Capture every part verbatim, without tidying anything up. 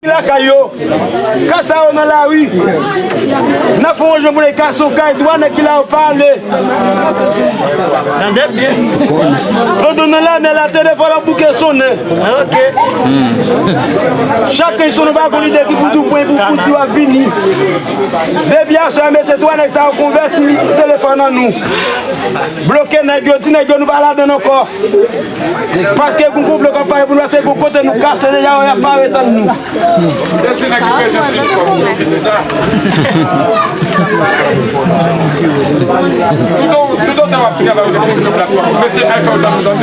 Lakay yo, kat sa yo nan lari. N ap fè yon jan pou n kase yon kay, twa nèg ki la yo pa ale. Tande byen. Pandan nan lamè la, telefòn ap bouke sonnen. Ok. Chak ken sonnen, pa gon lidè ki pou di w pwen pou, pou di w ap vini. Depi aswè, mesye, twa nèg sa yo konvèti telefòn an nou. Bloke nèg yo, di nèg yo nou pa ladann ankò. Paske gon konplo k ap pare pou nou, paske gon kote nou kase deja, y ap pare tann nou. Tout otan w ap travay ou te plis ke platfòm. Mesye Alpha, ou ta kontan.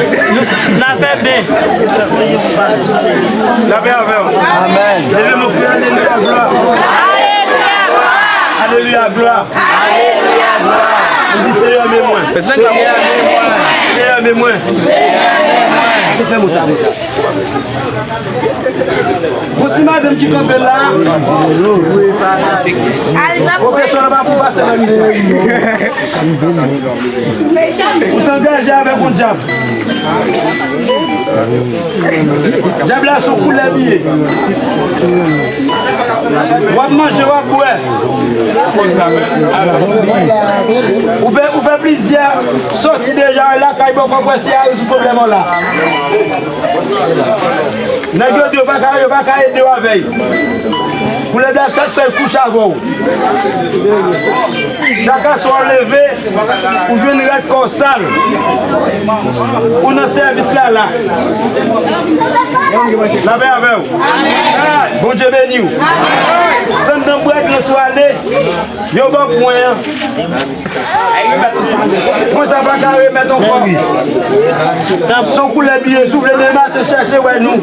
N a fè byen. Lapè avè w. Amèn. Leve men w, kriye alelouya, glwa. Alelouya, glwa. Ou di, Seyè, men mwen. Seyè, men mwen. Seyè, men mwen. Seyè, men mwen. Fè mwen sa, mwen sa. Gon ti madanm ki kanpe la. Pwofesè la pa pou pase nan mitan. Ou t angaje avèk yon dyab. Dyab la se yon koulèb li ye. W ap manje, w ap bwè. Ou fè, ou fè plizyè sòti deja lakay bò, w ap wè si a rezoud pwoblèm ou la. Nèg yo di yo pa ka, yo pa ka ede w avè l. Koulèb la chak swa l kouche avè w. Chak aswè w leve, ou jwenn rad kò w sal. Ou nan sèvis la la. Lapè avè w. Bondye beni w. Zanmi nan bwèt nan sou ale, yo ba w pwen an. Mwen sa pa ka remèt ankò. Son koulèb li ye, si w vle demen maten chèche wè nou.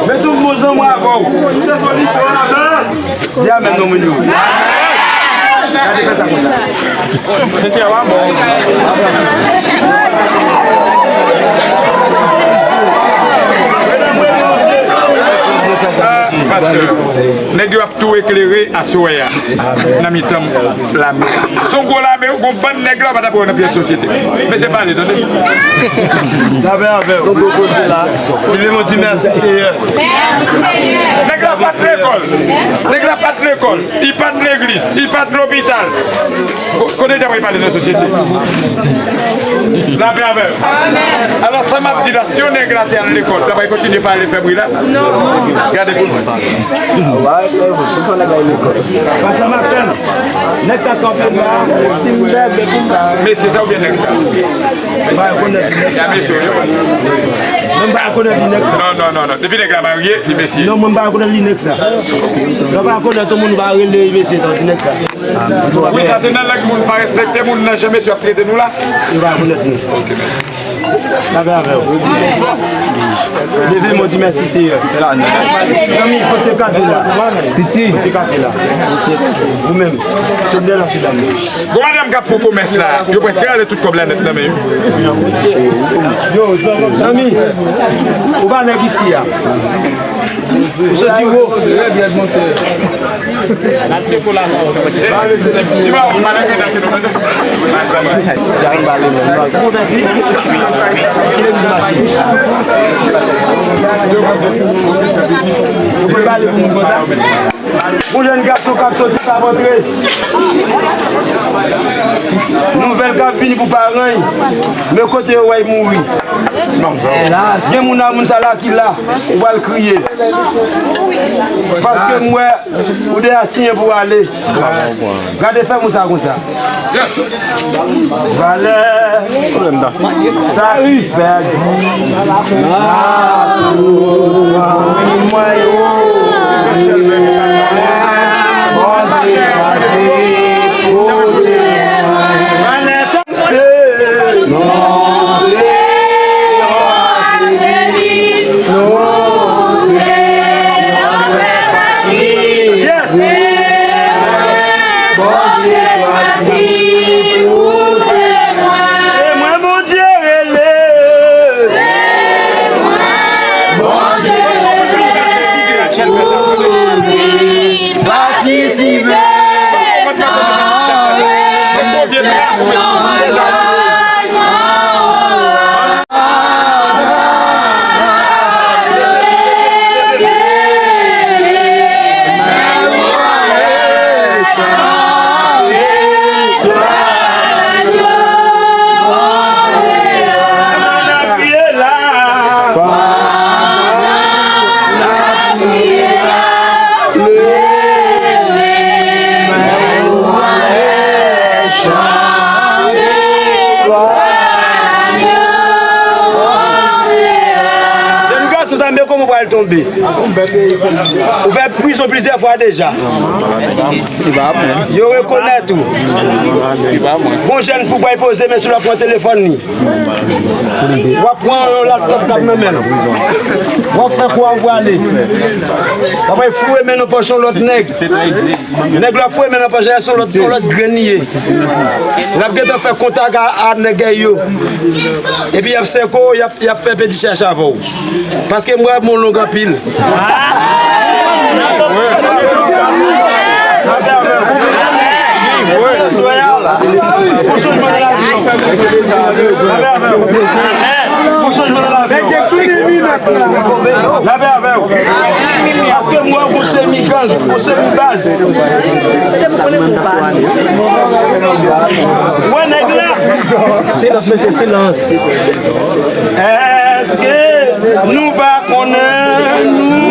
Men tout moun zanmi avè w. Di amèn non moun yo. Gade fè sa konsa. Mesye a pa bon. Ah, pastè, nèg yo ap tou eklere aswè a. Nan mitan lame. Se yon gwo lame, ou gon bann nèg la, ou pa ta pran nan pyès sosyete. Mesye pale, tande. Lapè avè w. Li vle mwen di mèsi, Seyè. Nèg la pa t lekòl. Nèg la pa t lekòl. Li pa t legliz. Li pa t lopital. Ko-, kote dyab pale nan sosyete? Lapè avè w. Alò, sa m ap di la, si yon nèg la te al lekòl, l ap kontinye pale fè bri la? Gade pou mwen. Pastè Maxène, nèg sa kanpe la, si m bèbè pou m pa. Mesye sa oubyen nèg sa? M pa rekonèt li, nèg sa. Mwen m pa rekonèt li, nèg sa. Non, non, non, non. Depi nèg la marye, li mesye. Non, mwen m pa rekonèt li, nèg sa. Lè w pa rekonèt yon moun, ou pa rele mesye sa, ou di nèg sa. Wi, sa se nan lang moun pa respekte moun nan jan mesye ap trete nou la. Ou pa rekonèt li. Ok, mèsi. Lapè avè w. Leve men w, di mèsi, Seyè. Zanmi, pote kafe la. Piti. Pote kafe la. Ou menm. Sot dèyè la, ti dam. Gon madanm k ap fè komès la. Yo prèske rale tout kòb la nèt nan men yo. Yo, zanmi, ou pa nèg isi a. Ou soti wo. Ti, ti mawon, pa nan grenn ake nou. Bon jèn gason k ap soti pa vantre. Nouvèl k ap vini pou paran l. Men kote yo wè l mouri. Gen moun nan moun sa la ki la, ou pral kriye. Paske m wè ou deja siyen pou ale. Gade fè moun sa konsa. Valè sa ki pèdi. Mwen yo. Bondye pase kote mwen. Valè sa. Yes. Se mwen Bondye rele. Patisipe. Ou fè prizon plizyè fwa deja. Yo rekonèt ou. Gon jèn fou bay poze men sou l ap pran telefòn li. W ap pran yon laptòp k ap nan men l. W ap fè kwa w prale. W ap al foure men nan pòch yon lòt nèg. Nèg la foure men nan pòch la, se yon lòt, yon lòt grenn li ye. L ap gentan fè kontak a, a nèg yo. Epi y ap sèke w, y ap, y ap fè peti chèche avè w. Paske m wè men w long anpil. Fò chanjman nan lavi. Fò chanjman nan lavi. Lapè avè w. Paske m wè w gon semi gang, gon semi baz. Wè nèg la. Silans, mesye, silans. Èske nou pa konnen nou